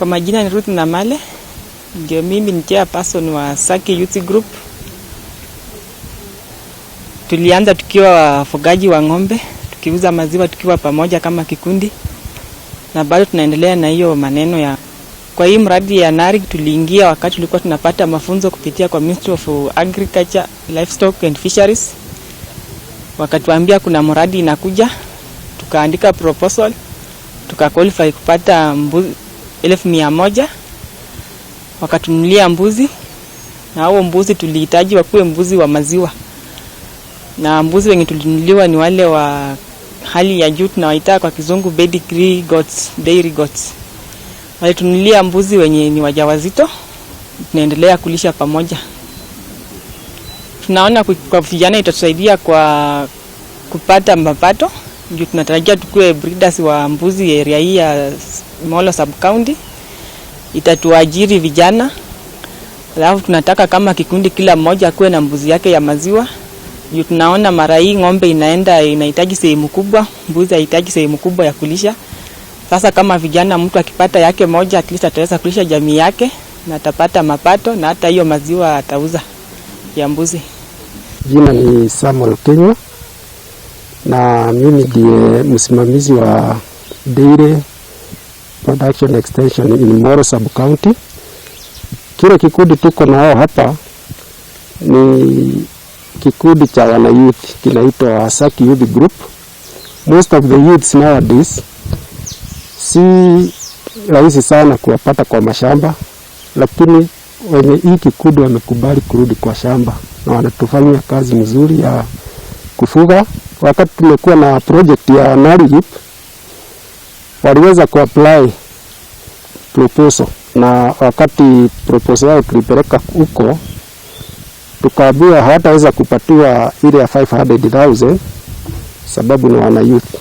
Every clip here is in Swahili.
Kwa majina ni Ruth Namale, ndio mimi ni chairperson wa Saki Youth Group. Tulianza tukiwa wafugaji wa ng'ombe, tukiuza maziwa tukiwa pamoja kama kikundi, na bado tunaendelea na hiyo maneno ya kwa hii mradi ya NARIGP. Tuliingia wakati tulikuwa tunapata mafunzo kupitia kwa Ministry of Agriculture, Livestock and Fisheries. Wakatuambia kuna mradi inakuja, tukaandika proposal, tukaqualify kupata mbuzi 100,000, wakatununulia mbuzi, na hao mbuzi tulihitaji wakuwe mbuzi wa maziwa, na mbuzi wenye tulinunuliwa ni wale wa hali ya juu, tunawaita kwa Kizungu pedigree goats, dairy goats. Walitununulia mbuzi wenye ni wajawazito, tunaendelea kulisha pamoja. Tunaona kwa vijana itatusaidia kwa kupata mapato juu tunatarajia tukue breeders wa mbuzi area hii ya Molo sub county, itatuajiri vijana. Alafu tunataka kama kikundi kila mmoja akuwe na mbuzi yake ya maziwa juu tunaona mara hii ng'ombe inaenda inahitaji sehemu kubwa, mbuzi haihitaji sehemu kubwa ya kulisha. Sasa kama vijana, mtu akipata yake moja, at least ataweza kulisha jamii yake na atapata mapato na hata hiyo maziwa atauza ya mbuzi. Jina ni Samuel Kenywa na mimi ndiye msimamizi wa Dairy Production Extension in Molo Sub County. Kile kikundi tuko nao hapa ni kikundi cha wana youth kinaitwa Saki Youth Group. Most of the youths nowadays si rahisi sana kuwapata kwa mashamba, lakini wenye hii kikundi wamekubali kurudi kwa shamba na wanatufanyia kazi mzuri ya kufuga. Wakati tumekuwa na project ya NARIGP, waliweza kuapply proposal, na wakati proposal yao tulipeleka huko, tukaambiwa hawataweza kupatiwa ile ya 500,000 sababu ni wana youth,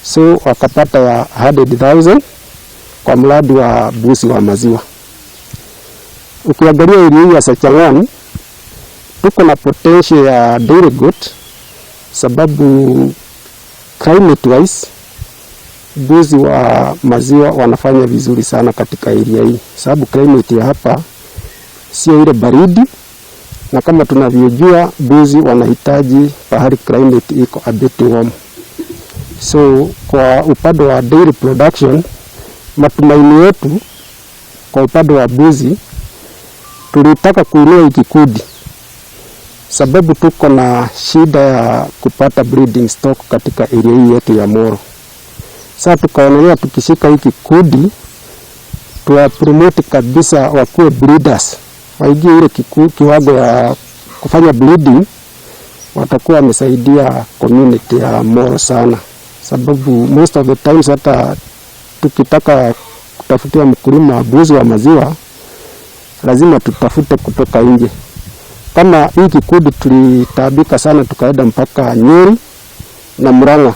so wakapata ya 100,000 kwa mradi wa mbuzi wa maziwa. Ukiangalia area hii ya Sachang'wan tuko na potential ya dairy goat, sababu climate wise mbuzi wa maziwa wanafanya vizuri sana katika area hii, sababu climate ya hapa sio ile baridi, na kama tunavyojua mbuzi wanahitaji pahali climate iko a bit warm. So kwa upande wa dairy production, matumaini yetu kwa upande wa mbuzi, tulitaka kuinua hii kikundi sababu tuko na shida ya kupata breeding stock katika area hii yetu ya Molo. Sasa tukaonelea tukishika hii kikundi tuwa promote kabisa wakuwe breeders, waingie ile kiwango ya kufanya breeding, watakuwa wamesaidia community ya Molo sana, sababu most of the times hata tukitaka kutafutia mkulima mbuzi wa maziwa lazima tutafute kutoka nje. Kama hii kikundi tulitaabika sana, tukaenda mpaka Nyeri na Murang'a.